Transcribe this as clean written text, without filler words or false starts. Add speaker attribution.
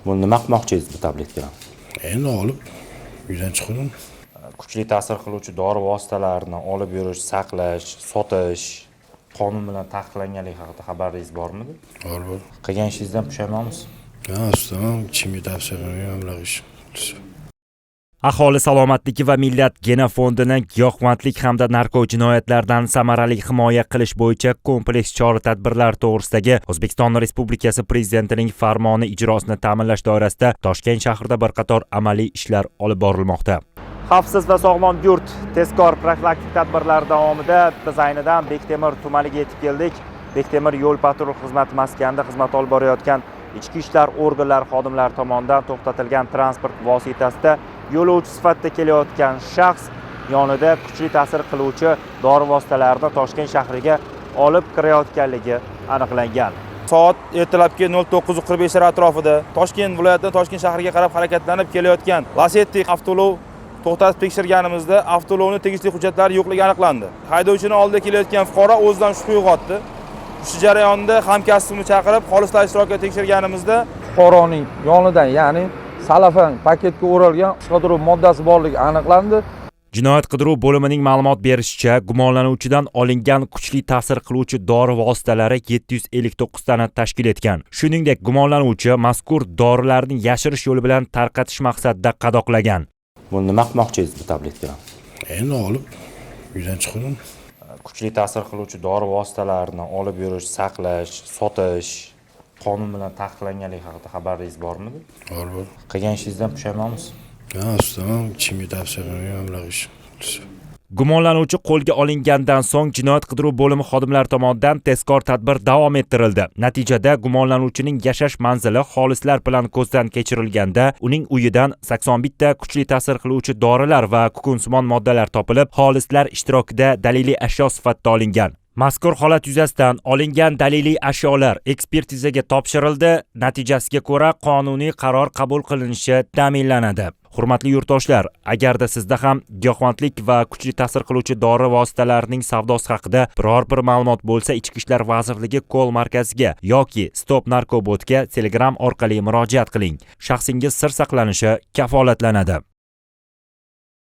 Speaker 1: Buni nima qilmoqchi edingiz bu tabletkalarni?
Speaker 2: Endi olib uydan chiqdim.
Speaker 1: Kuchli ta'sir qiluvchi dori vositalarini olib yurish, saqlash, sotish qonun bilan taqiqlanganligi haqida xabaringiz bormidi?
Speaker 2: Bor, bor.
Speaker 1: Qilgan ishingizdan pushaymonmisiz?
Speaker 2: Ha, ustamam, hech tavsiya qilmayman bunaqa ish.
Speaker 3: Aholi salomatligi va millat genofondini giyohvandlik hamda narkojinoyatlardan samarali himoya qilish bo'yicha kompleks chora-tadbirlar to'g'risidagi O'zbekiston Respublikasi Prezidentining farmoni ijrosini ta'minlash doirasida Toshkent shahrida bir qator amaliy ishlar olib borilmoqda.
Speaker 1: Xavfsiz va sog'lom yurt tezkor profilaktik tadbirlari davomida biz aynidan Bektemir tumaniga yetib keldik. Bektemir yo'l patrul xizmati maskanida xizmat olib borayotgan ichki ishlar organlari xodimlari tomonidan to'xtatilgan transport vositasida yo'lovchi sifatida kelayotgan shaxs yonida kuchli ta'sir qiluvchi dori vositalarini Toshkent shahriga olib kirayotganligi aniqlangan.
Speaker 4: Soat ertalabki 09:45 atrofida Toshkent viloyatidan Toshkent shahriga qarab harakatlanib kelayotgan Lacetti avtoulov to'xtatib tekshirganimizda avtoulovning tegishli hujjatlari yo'qligi aniqlandi. Haydovchini oldida kelayotgan fuqaro o'zidan shubha uyg'otdi. Shu jarayonda hamkasbimni chaqirib, xolislar ishtirokida tekshirganimizda
Speaker 5: fuqaroning yonidan, ya'ni salafan paketga o'ralgan psixotrop moddasi borligi aniqlandi.
Speaker 3: Jinoyat qidiruv bo'limining ma'lumot berishicha, gumonlanuvchidan olingan kuchli ta'sir qiluvchi dori vositalari 759 tani tashkil etgan. Shuningdek, gumonlanuvchi mazkur dorilarni yashirish yo'li bilan tarqatish maqsadida qadoqlagan.
Speaker 1: Buni nima qilmoqchi edingiz bu tabletkalarni?
Speaker 2: Endi olib uydan chiqdim.
Speaker 1: Kuchli ta'sir qiluvchi dori vositalarini olib yurish, saqlash, sotish qonun bilan taqiqlanganligi haqida xabaringiz bormidi?
Speaker 2: Bor, bor.
Speaker 1: Qilgan ishingizdan pushaymonmisiz?
Speaker 2: Ha, ustamam, hech tavsiya qilmayman bunaqa ish.
Speaker 3: Gumonlanuvchi qo'lga olingandan so'ng jinoyat qidiruv bo'limi xodimlari tomonidan tezkor tadbir davom ettirildi. Natijada gumonlanuvchining yashash manzili xolislar bilan ko'zdan kechirilganda uning uyidan 81 ta kuchli ta'sir qiluvchi dorilar va kukunsimon moddalar topilib, xolislar ishtirokida daliliy ashyo sifatida olingan. Mazkur holat yuzasidan olingan daliliy ashyolar ekspertizaga topshirildi, natijasiga ko'ra qonuniy qaror qabul qilinishi ta'minlanadi. Hurmatli yurtdoshlar, agarda sizda ham giyohvandlik va kuchli ta'sir qiluvchi dori vositalarining savdosi haqida biror bir ma'lumot bo'lsa, Ichki ishlar vazirligi call markaziga yoki Stop Narkobotga Telegram orqali murojaat qiling. Shaxsingiz sir saqlanishi kafolatlanadi.